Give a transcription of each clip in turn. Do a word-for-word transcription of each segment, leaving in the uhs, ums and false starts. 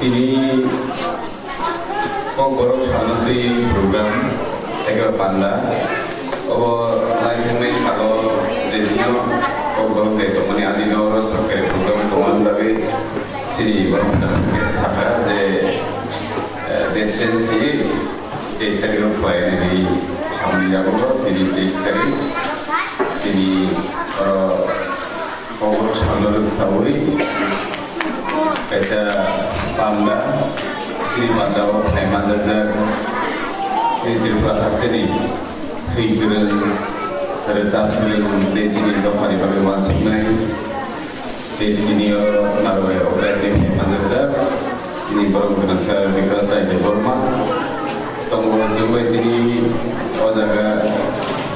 Tini Kokborok salno twi program ekeba panda. Obo lai thangni salo je dino Kokborok je tongmani adino oro sorkari program tongmani bagwi chini borok jagao khe sakha je, eh, date change khlaiwi teis tarikh o khlainani samani yago tini teis tarikh. Tini oro Kokborok salno rwksawi kaisa panda, chini panda o phai manjakjak chini Tripura hasteni swi kwrwng, rwchap kwrwng tei chini dophani bagwi uansuknai. Tei tini o Narwai o phai tei phai manjakjak. Chini borok gwnangsa Bikash Rai Debbarma. Tongo chwng bai tini o jaga,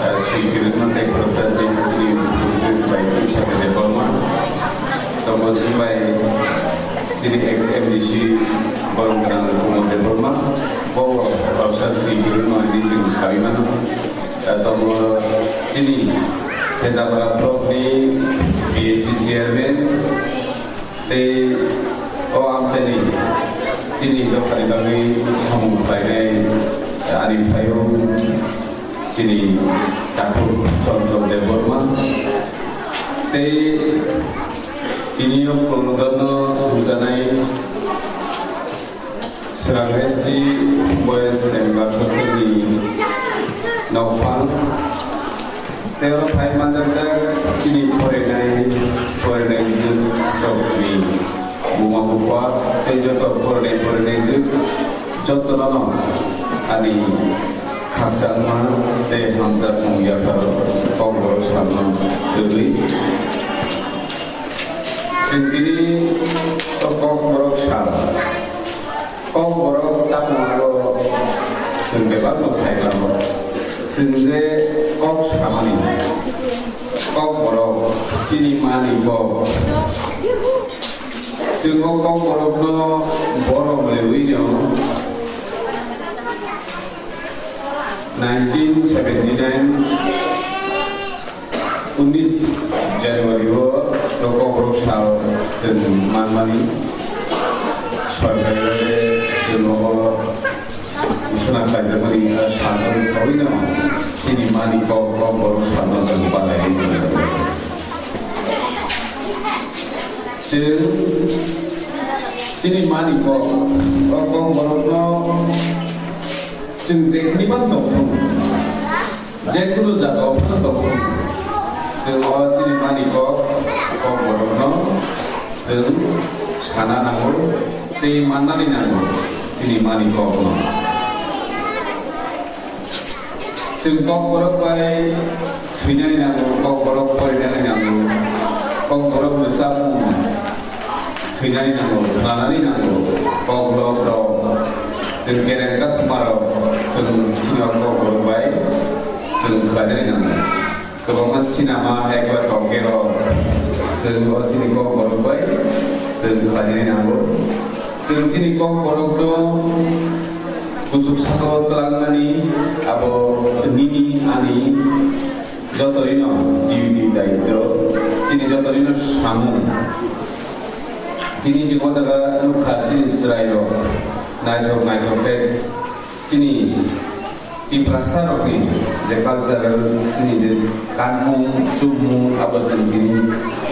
eh, swi kwrwngma tei khoroksa chini chini bai Bikash Rai Debbarma. Tongo chwng bai chini ex M D C borok gwnang Kumar Debbarma. Bo khoroksa swi kwrwngma hinwi chwng saui mano. Eh, tongo chini Khejabra blockni P S C chairman. Tei o amchaini chini dophani bagwi samung khlainai ani phaiyung chini takhuk Chonchol Debbarma. Tei tini o program no thumjaknai Srang S T Boys and Girls Hostel ni nokphang. Tei oro phai manjakjak chini phorinai, phorinai jwk rokni buma bupha tei joto phorinai, phorinai jwk jotono no ani khakchangma tei hamjakmung yapharo Kokborok salno rwgwi. Chwng tini o Kokborok sal. Kokborok tamo abo chwng bebakno sai mano. Chwng je kok samani, Kokborok chini mani kok. Chwng o Kokborokno borom rwino nineteen seventy nine, unis January o Kokborok sal chwng manmani sorkari o je chwng o Usuna kaijakmani sal sawi no chini mani kok, Kokborok salno chwng balai. Chwng chini mani kok, o Kokborokno chwng jekhini ban tongthung, jekunu jaga o phano tongthung, chwng o chini mani kok, Kokborokno chwng sana nango tei mannani nango chini mani kokno. Chwng Kokborok bai swinani nango, Kokborok porinani nango, Kokborok rwchapmung swinani nango, khnanani nango, Kokborok rok chwng kereng kathoma rok chwng chini Kokborok bai chwng khlainani nango. Kwbangma sinama ekbar tongkhe rok chwng o chini Kokborok bai chwng khlainani nango. Chwng chini Kokborokno kuchuk saka o twlangnani abo nini ani joto rino duty daityo, chini joto rino samung. Tini chwng o jaga nukha chini chwrairok naithok naithok khe chini Tiprasa rokni je cultural chini je kanmung chumung abo chwng tini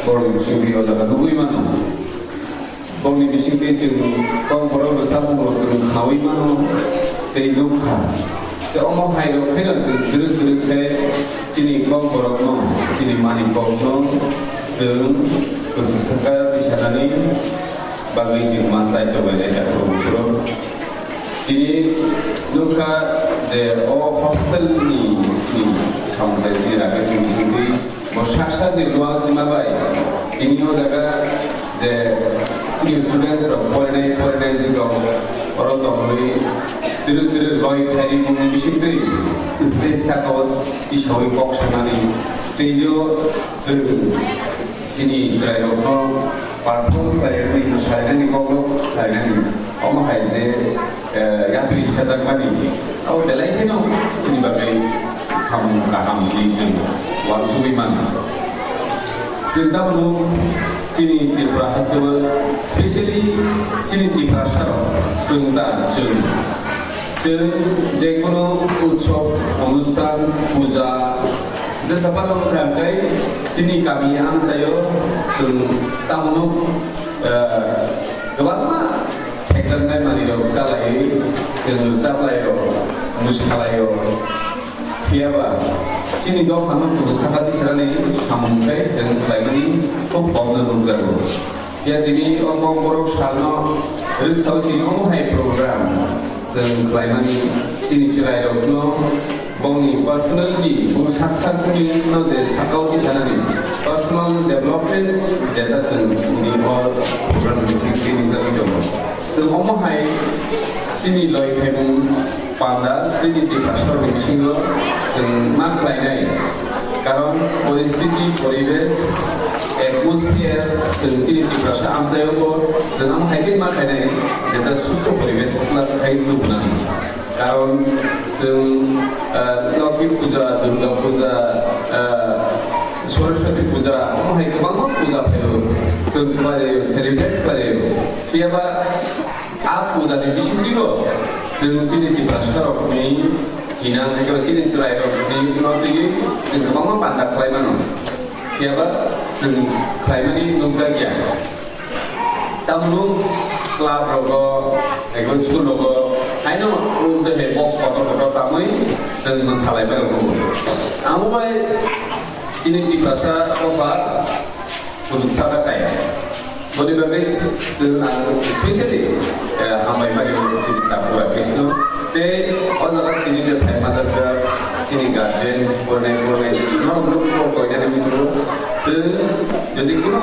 borokni bisingtwi o jaga nugwi mano. Bongni bisingtwi chwng Kokborok rwchapmung rok chwng khnaui mano tei nukha. Tei omo hai rok khe no chwng twrwk twrwk khe chini Kokborokno, chini mani kokno chwng kuchuk saka tisanani bagwi chwng ma chai tonglainai dakhro bukhro. Tini nukha je o hostel ni, ni samung chai chini Rakesh ni bisingtwi. Bo sak sak ni dual jima bai tini o jaga je chini students rok porinai, porinai jwk rok oro tongwi twrwk twrwk loi khaimung ni bisingtwi stage saka o tisaui kok sanani stage o chwng chini chwrai rok no perform khlai rwgwi sarinani kok rok sarinani omo hai je eh, yapri sajakmani, abo belai kheno chini bagwi samung kaham hinwi chwng uansugwi mano. Chwng tabukno Chini Tripura Festival, specially chini Tiprasa rok, chwng da, chwng. Chwng jekunu utsob, onusthan, puja, jesa phano wngkha hwnkhe chini kami amchaio chwng tamono, eh, kwbangma phekjaknai manwirok chalaiwi chwng rwchablaio, mwsalaio. Phiyaba chini dophano kuchuk saka tisarani samung khe chwng khlaimani khub komno nukjago. Phiya tini o kokborok salno rwksawi tini omo hai program chwng khlaimani chini chwrairokno bongni personality, bung sak sakni no je sakao tisanani personal development jeta chwng tini o program ni bising twi nukjagwi tongo. Chwng omo hai chini loi khaimung panda chini Tiprasarokni bisingo chwng ma khlainai. Karon poristiti, poribesh, atmosphere chwng chini Tiprasa amchaio bo chwng omo hai khe ma khlainai, jeta susto poribesh khai tubunani. Karon chwng, ah, Lokhi Puja, Durga Puja, ah, Saraswati Puja, omo hai kwbangma puja phaio, chwng khlaio, celebrate khlaio. Phiyaba a pujani bisingtwibo chwng chini Tiprasarokni thinang, ekeba chini chwrairokni no twiwi chwng kwbangma panda khlai mano. Phiyaba chwng khlaimani nukjakya. Tamni club rogo, ego school rogo, haino urde he box kotor kotor tamwi chwng mwsalai bai rogo. Amo bai chini Tiprasa dopha kuchuk saka chaya. Boni bagwi chwng ang specially, eh, hambai mani chini Tapura Krishna. Tei o jaga tini je phai majak jak chini guardian, pornai pornai norok nukgo koinani muchungo. Chwng jodi kunu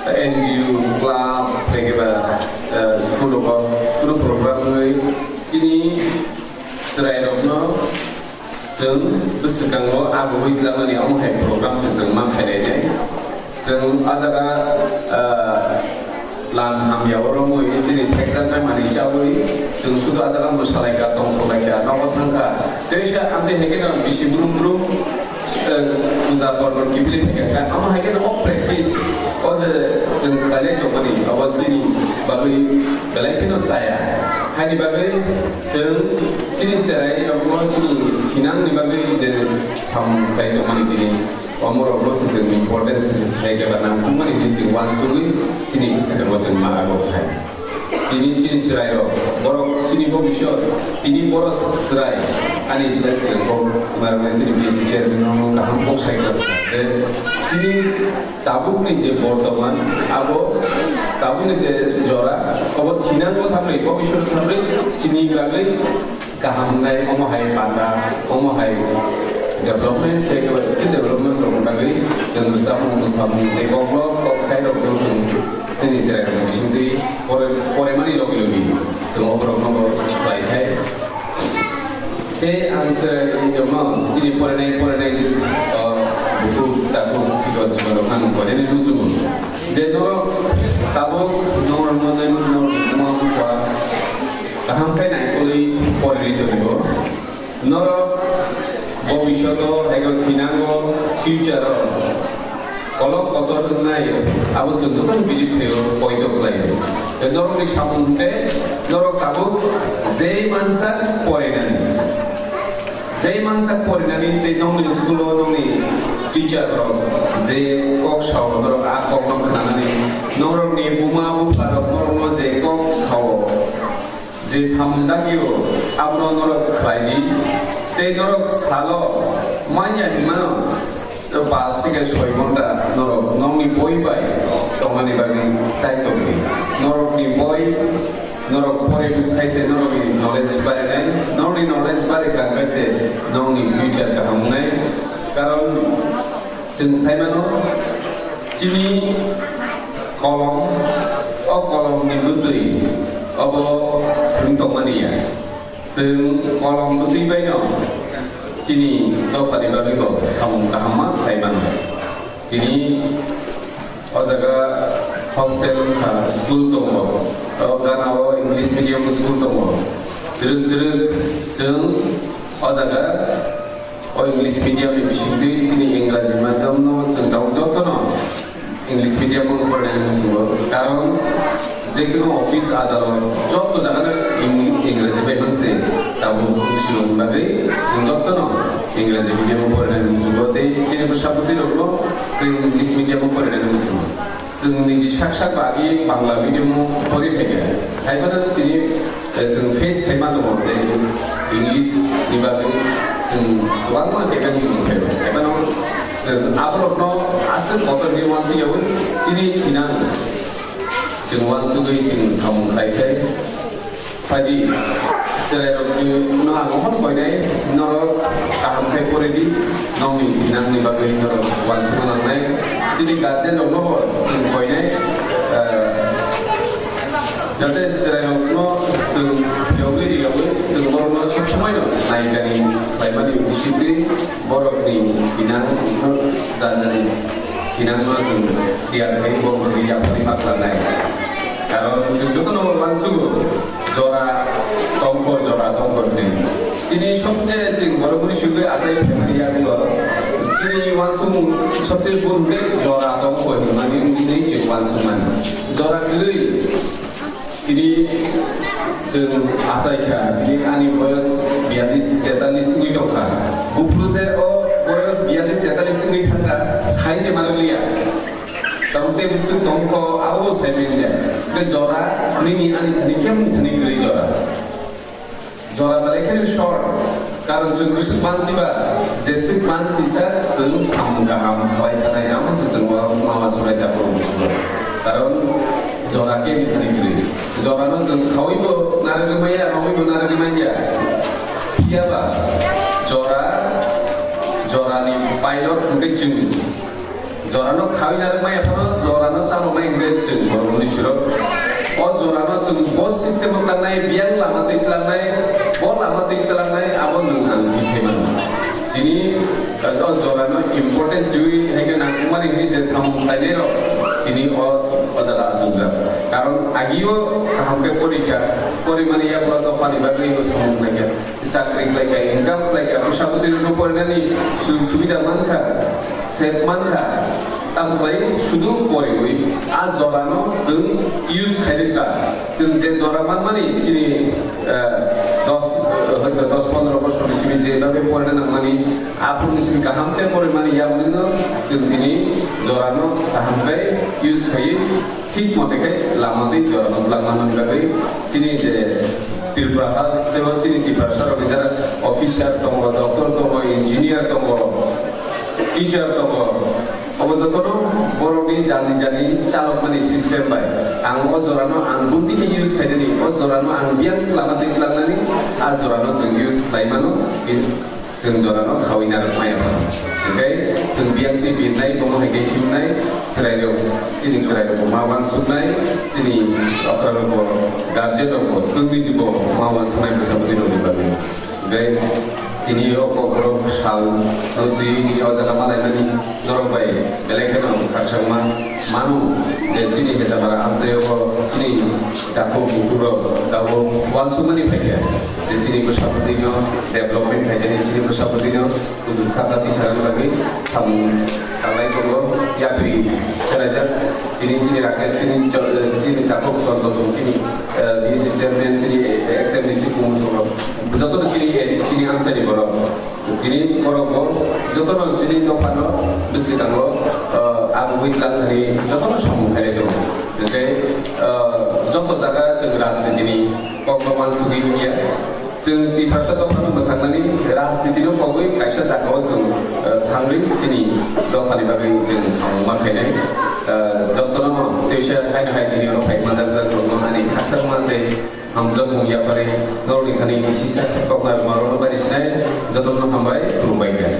N G O, club, tei khe ba, eh, school rogo kunu program wngwi chini chwrairokno chwng bwswkango agugwi twlangmani omo hai program se chwng ma khainai de. Chwng a jaga, ah, lang hamya o romwi chini phekjaknai manwi chawi chwng sudu a jaga mwsalaikha, tongthoknaikha, nogo thangkha. Tei se amtwi hai kheno bisi brum brum, eh, puja porbo kiphilwi phaikha. Omo hai kheno o practice, o je chwng khlainai tongmani, obo chini bagwi belai kheno chaya. Haini bagwi chwng chini cherai rokno chini thinangni bagwi je samung khlai tongmani tini omorokno se chwng importance hai khe ba nangkukmani tini chwng uansugwi chini bwskango chwng ma abo khai. Tini chini chwrairok, borok chini bobiswt, tini borok chwrai, ani chwrai chwrai kok, narwknai chini B C chairman no kaham kok sai kha je chini tabukni je bortoman, abo tabukni je jora, abo thinango thamri, bobiswt thamri, chini bagwi kaham wngnai, omo hai panda, omo hai development, tei kebo skill development rokni bagwi chwng rwchapmung, mwsamung tei koklop kok khairokno chwng chini chwrairokni bisingtwi pore-, poremani logi logi chwng oborokno bo khlai thai. Tei ang chwrairokno chini porenai, porenai, o, bukhuk takhuk sikon sikonrokno ang porenai muchungo. Je norok tabuk norokno, norokni buma bupha kaham khe naikolwi porwi tongo. Norok bobisyoto ego thinango, future-o kolok kotor wngnai, abo chwng jotono believe khlaio, poito khlaio. Tei norokni samung tei norok tabuk je mansa porinani. Je mansa porinani tei nongni school-o nongni teacher rok je kok sao norok a kokno khnanani norokni buma bupha rok norokno je kok sao, je samung dagio abono norok khlai di. Tei norok salo manya hinmano, pas thike soi ghonta norok nongni boi bai tongmani bagwi chai tongdi. Norokni boi norok pore khai se norokni knowledge barinai, norokni knowledge bari kha khai se norokni future kaham wngnai. Karon chwng sai mano, chini kolom, o kolomni bwtwi obo thwng tongmani ya. Chwng kolom bwtwi baino chini dophani bagwi bo samung kaham ma khlai mano. Tini o jaga hostel wngkha, school tongo, o gana o English medium school tongo. Twrwk twrwk chwng o jaga o English medium ni bisingtwi chini Ingraji medium no chwng tabuk jotono English medium o porinani muchungo. Karon je kono office, adalot, joto jagano Eng-, Engraji bai manse, tabuk Shillong ni bagwi chwng jotono Engraji medium o porinani muchungo, tei chini bwsa bwtwi rokno chwng English medium o porinani muchungo. Chwng niji sak sak agi Bangla medium o pori phaikha. Hai phano tini, eh, chwng face khaima tongo je English ni bagwi chwng kwbangma kebeng tongphai. Hai phano chwng aborokno aswk kotor khe uansukyaui chini thinang chwng uansugwi chwng samung khlai khe. Phaidi, chwrairokni no ang omono koinai, norok kaham khe poridi, nokni thinangni bagwi norok uansukna nangnai. Chini guardian rokno bo chwng koinai, eh, jate chwrairokno chwng phiyogwi riyogwi chwng borokno sob somoino naikani khlaimani bisingtwi borokni thinang no janani thinangno chwng tiyar khai borokni yaphangni ma khlannai. Karon chwng jotono uansugo. Jora tongkho, jora tongkho hwnwi. Chini sobse chwng borokni sugwi achai phaimani yagulo. Chini uansukmung sobse bun hwnkhe jora tongkho hwnmani wngwi chwng uansukmani. Jora kwrwi. Tini chwng achai kha, tini ani boyos biyallis, tetalis wngwi tongkha. Buphuru je o boyos biyallis, tetalis wngwi thangkha, sai se manliya. Tamo tei bwswk tongkho, abo bo sai manya. Hwnkhe jora nini ani thani kemni thani kwrwi jora. Jora belai kheno short, karon chwng bwswk manchiba, jeswk manchijak chwng samung kaham khlai thanai, amo se chwng uansuknai tabuk. Karon jora kemni thani kwrwi. Jorano chwng khaui bo narwgwi manya, romwi bo narwgwi manya. Phiyaba jora, jorani pilot hwnkhe chwng. Jorano khaui narwk maya phano jorano chaloknai hwnkhe chwng borok munisirok. O jorano chwng bo system o tlangnai, biyang lama twi tlangnai, bo lama twi tlangnai, abo nwng ang thik khe mano. Tini, eh, o jorano importance riui hai khe nangkukmani hwnwi je samung khlainairok tini o, o jaga achukjak. Karon agio kaham khe porikha, porimani yagulo dophani bagwi bo samung khlaikha. Chakri khlaikha, income khlaikha, bwsa bwtwi rokno porinani sujog subida mankha, save mankha, tamo khlai sudu poriwi a jorano chwng use khairikha. Chwng je jora manmani chini, eh, dos, eh, hoito dos pondro bosorni simi je bagwi porina nangmani, aphuruni simi kaham khe porimani yagulo chwng tini jorano kaham khe use khaiwi Thik mote khe lama twi jorano twlangna bagwi chini je Tripura ha state-o chini Tiprasa rok jara officer tongo, doctor tongo, engineer tongo, teacher tongo. Obo jotono borokni jani jani chalokmani system bai. Ang o jorano ang buti khe use khainani, o jorano ang biyang lama twi twlangnani, a jorano chwng use khlai mano. Chwng jorano khaui narwk maya ba. Hwnkhe chwng biyang twi birnai, bomo hai khe himnai, chwrairok, chini chwrairokbo ma uansuknai, chini okra rokbo, guardian rokbo, chwngni jibo ma uansuknai bwsa bwtwi rokni bagwi. Hwnkhe tini o kokborok sal no twi o jaga ma laimani norok bai belai kheno khakchangma manu je chini Hejamara amchaio bo chini takhuk bukhuk rok tabuk uansukmani phaikha. Je chini bwsa bwtwino development khaikhe, chini bwsa bwtwino kuchuk sakha tisarani bagwi samung tanglai tongo, yapri serajak. Tini chini Rakesh, tini cho-, chini takhuk Chonchol Chong, chini, eh, B C chairman, chini ex M D C Kumar Chong rok, jotono chini, chini amchaini borok. Chini borok bo jotono chini dophano bwswkango, eh, ang wngwi twlang thani jotono samung khailai tongo. Hwnkhe, eh, joto jaga chwng rajnitini kokno uansugwi wngya. Chwng Tiprasa dophano mwthangnani rajnitino kogwi kaisa jagao chwng, eh, thangwi chini dophani bagwi chwng samung ma khainai. Eh, jotono teisa haino hai tini oro phai manjak jak rokno ani khakchangma tei hamjakmung yapharwi norokni thani sisa koknarwkma rokno bai sinai jotono hambai khulumbai kha.